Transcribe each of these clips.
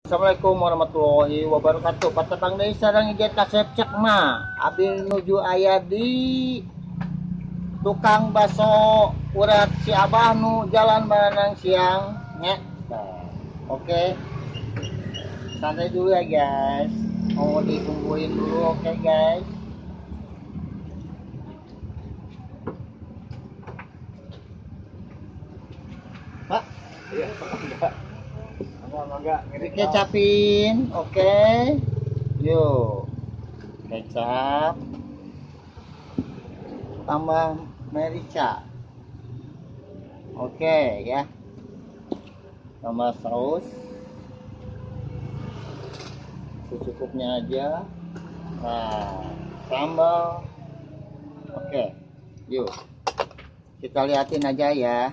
Assalamualaikum warahmatullahi wabarakatuh. Patepang deui sareng Ijet Kasep Cek mah. Abdi nuju aya di tukang bakso urat si Abah nu Jalan Baranang Siang nya. Oke. Santai dulu ya guys. Mau ditungguin dulu, oke guys. Pak? Iya, enggak. Enggak. Dikecapin, oke. Yuk. Kecap. Tambah merica. Oke ya. Tambah saus. Secukupnya aja. Nah, sambal. Oke. Yuk. Kita liatin aja ya.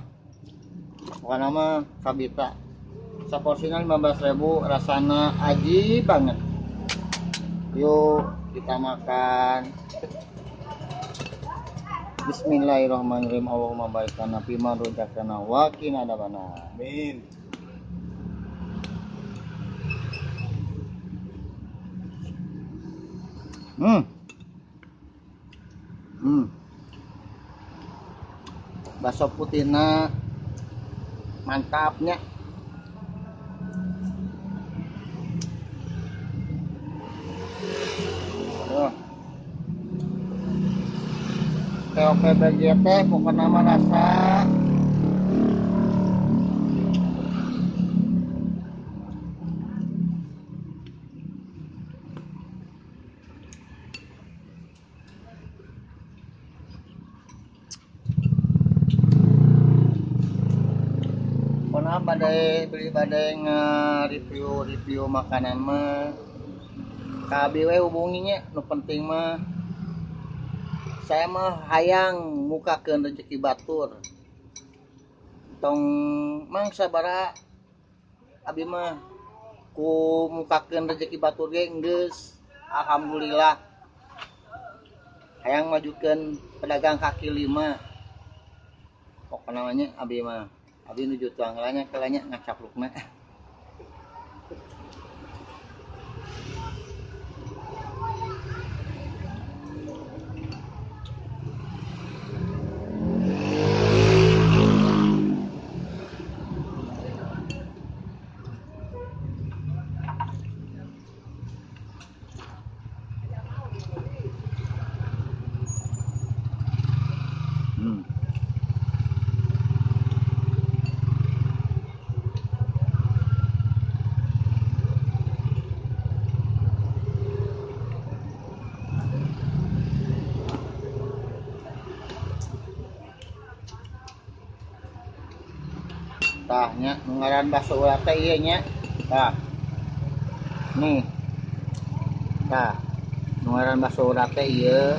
Bukan nama Kabita. Saporsinya 15.000, rasanya ajib banget. Yuk kita makan. Bismillahirrahmanirrahim. Allahumma barik lana fima razaqtana wa qina adzabannar. Amin. Bakso putihna mantapnya. Oke, BGT pokoknya nama rasa. Pokoknya badai beli badai nge-review makanan mah. KBW hubunginya, nu penting mah saya mah hayang mukakeun rezeki batur. Tong mang sabaraha abi mah ku mukakeun rezeki batur ge geus alhamdulillah. Hayang majukeun pedagang kaki lima. Pokona mah abi mah abi nuju tuang lanya kelanya ngacaplukna. Tahnya ngaran bakso urat teh ieu nya. Tah. Nih. Tah. Ngaran bakso urat teh ieu.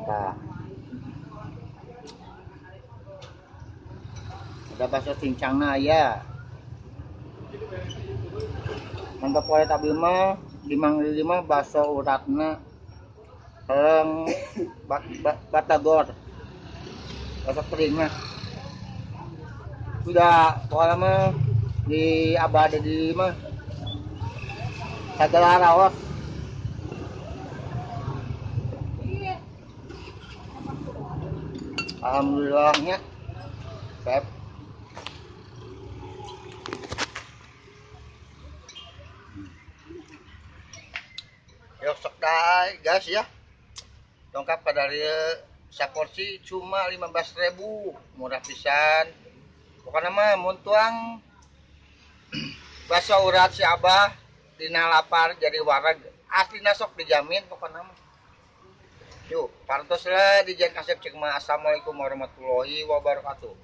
Tah. Ada bakso cincangna aya. Mantap wae abdi mah 55 bakso uratna sareng batagor. Bakso keringna. Sudah pokoknya mah di abah ada di mah segala rawas. Alhamdulillahnya. Sep. Yuk sok dai guys ya. Lengkap pada saporsi cuma 15.000, murah pisan. Pokoknya mah mun tuang bakso urat si Abah dina lapar jadi wareg asli sok dijamin pokoknya mah. Yuk, parantos lah di Jen Kasep Cek mah. Assalamualaikum warahmatullahi wabarakatuh.